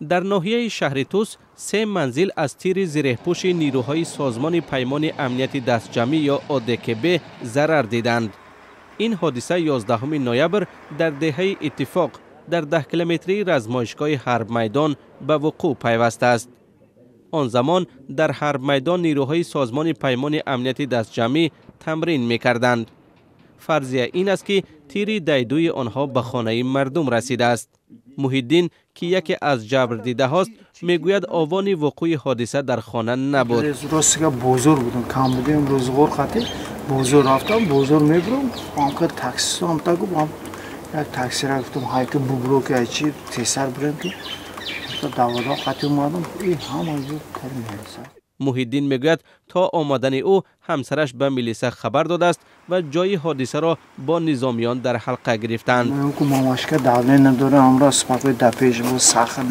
Дар ноҳияи шаҳри Тус се манзил аз тири зиреҳпӯши нирӯҳои Созмони Паймони Амнияти Дастҷамъӣ ё ОДКБ зарар диданд. Ин ҳодиса 11 ноябр дар деҳаи Иттифоқ дар 10 километрии размоишгоҳи Ҳарбмайдон ба вуқӯъ пайвастааст. Он замон дар Ҳарбмайдон нирӯҳои Созмони Паймони Амнияти Дастҷамъӣ тамрин мекарданд. Фарзия ин аст, ки тири дайдуи онҳо ба хонаи мардум расидааст. Муҳиддин, ки яке аз ҷабрдидаҳост, мегӯяд, овони вуқӯи ҳодиса дар хона набуд. Ростига, бозор будам, кам будем, рӯзғор хати бозор рафтам, бозор мебурам, ҳамка таксисто ҳамта гуфт, як таксира гуфтам, ҳайки бубро, ки айчи тезтар бурем, ки давода хати омадам, и ҳама ҷо кор мелиса. Муҳиддин мегӯяд, то омадани ӯ ҳамсараш ба милиса хабар додааст ва ҷои ҳодисаро бо низомиён дар ҳалқа гирифтаанд. Мамашка давление дора, ҳамра спокой да пеш бо сахар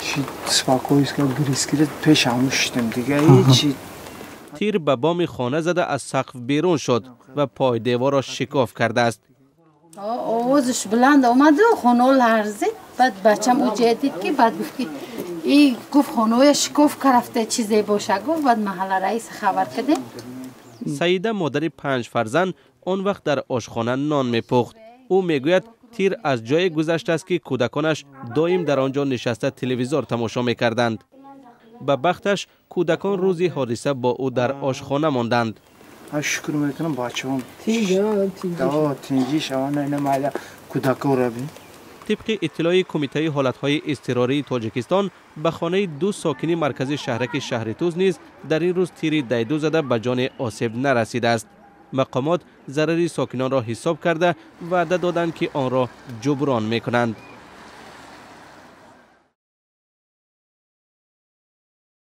чи спокойска гирис гирифт, пеш ҳаму шидем, дига ҳечи. Тир ба боми хона зада, аз сақф берун шуд ва пойдеворро шикоф кардааст. Овозаш баланд омаду хонао ларзид. Баъд бачам уҷая дид, ки баъд гуфт, ки и гуфт, хонаоя шикоф карафта, чизе боша, гуфт. Баъд маҳалла раиса хабар кардем. Саида, модари панҷ фарзанд, он вақт дар ошхона нон мепухт. Ӯ мегӯяд, тир аз ҷое гузаштааст, ки кӯдаконаш доим дар он ҷо нишаста телевизор тамошо мекарданд. Ба бахташ, кӯдакон рӯзи ҳодиса бо ӯ дар ошхона монданд. Шукр мекунам, бачаам тинҷӣ шаванд, майла кӯдакоро бин. Тибқи иттилои Кумитаи ҳолатҳои изтирории Тоҷикистон, ба хонаи ду сокини маркази шаҳраки шаҳри Туз низ дар ин рӯз тири дайду зада, ба ҷоне осеб нарасидааст. Мақомот зарари сокинонро ҳисоб карда, ваъда доданд, ки онро ҷуброн мекунанд.